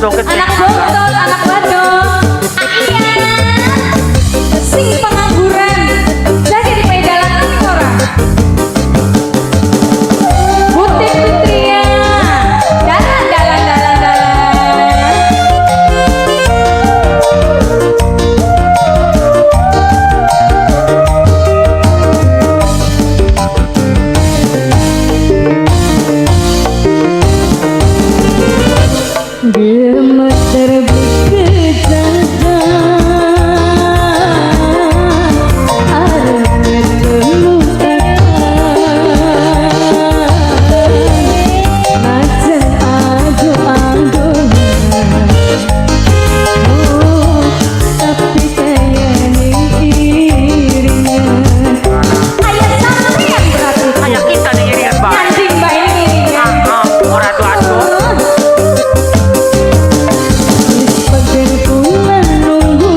Joget. Anak bontot, anak wadon. Iya. Sing pengangguran. Jadi di pedalan ini ora. Butik Fitria. Dalan, dalan, dalan, dalan. Gemeter berkejahan arep ketemu tekan najan adoh-adohan, oh tapi kayane iringan. Ayah sampean berarti. Kayak kita nih iringan, Pak. Anjing, Mbak, ini iringan. Ah, ora adu-adu. Wis pegel kula nunggu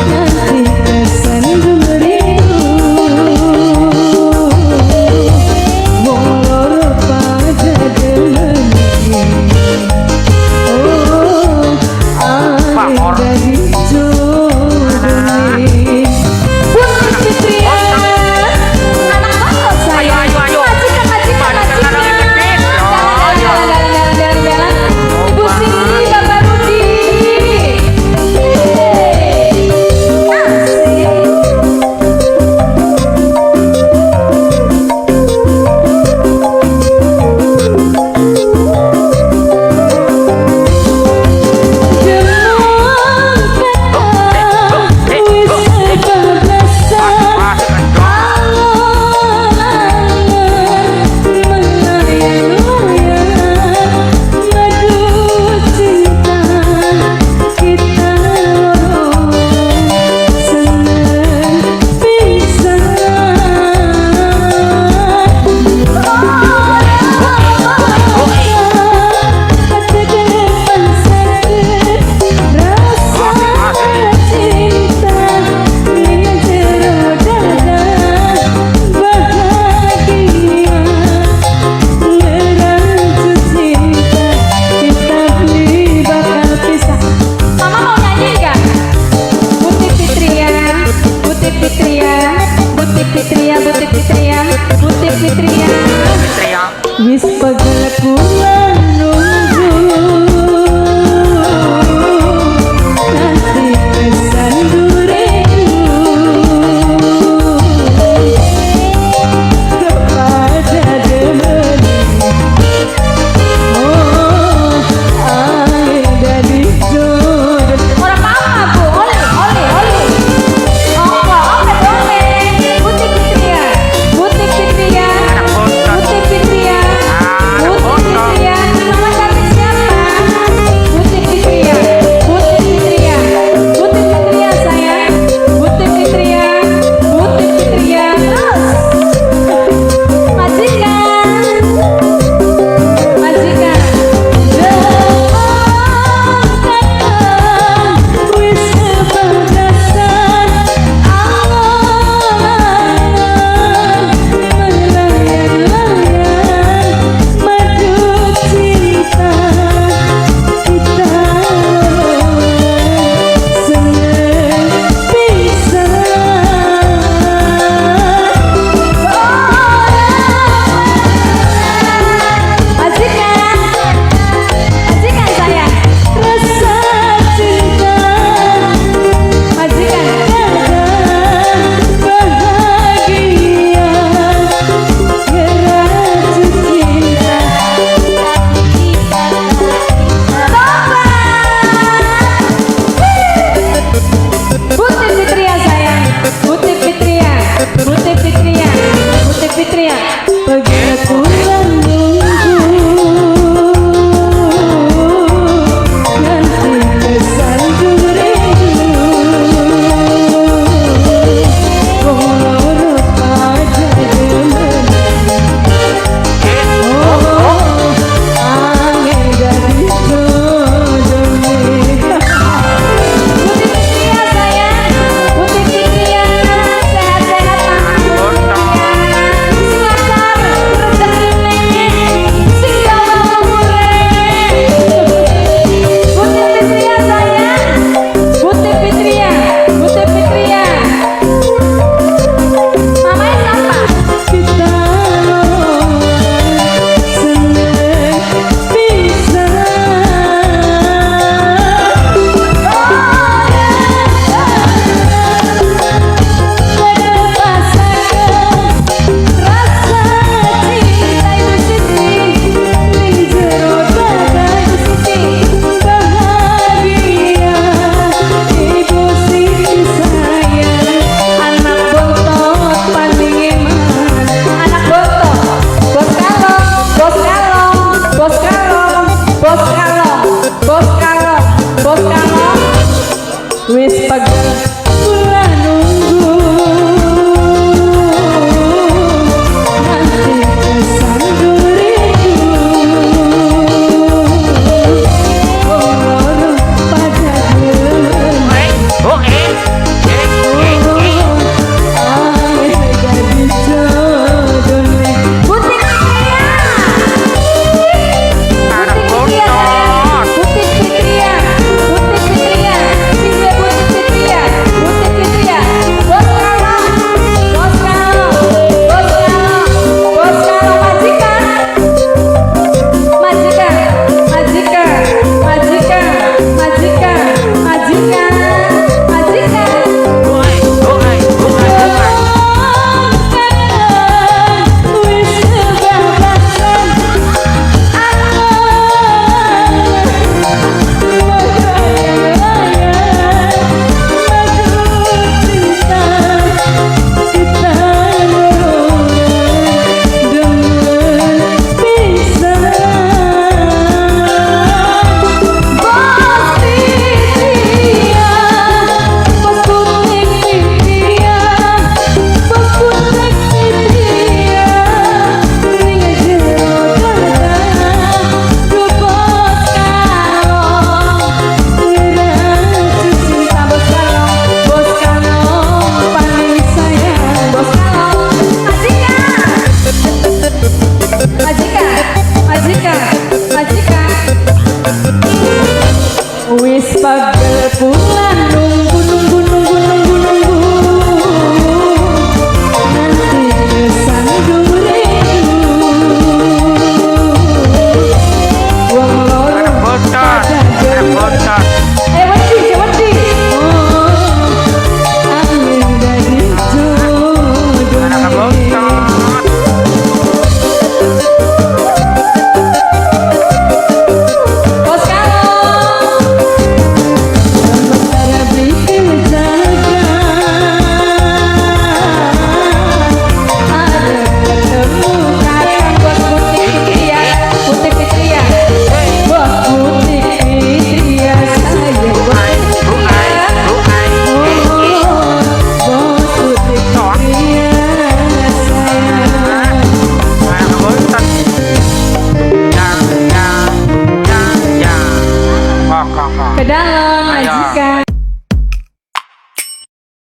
nganti kesandung rindu. Wong loro pada demene, oh Pak, arep dadi jodone. Putri Fitria, anak banget saya. Ayo, ayo, ayo. Majikan, majikan, Majikan majikan. lanang gede. Jalan, jalan, jalan, jalan, jalan, jalan. Ibu Cindy, Bapak Rudi. Yeay. Asik. Demong kata wis kebablasan. Asik, Dok. Angan-angan melayang-layang, madu cinta kita loro seneng pisan. Ora apa kedepan saged rasa cinta ning jero dada bahagia ngerancut cinta kita beli bakal pisah. Mama mau nyanyi nggak? Putih Fitria, Putih Fitria, Putih Fitria, Putih Fitria, Putih Fitria. Fitria. Wis.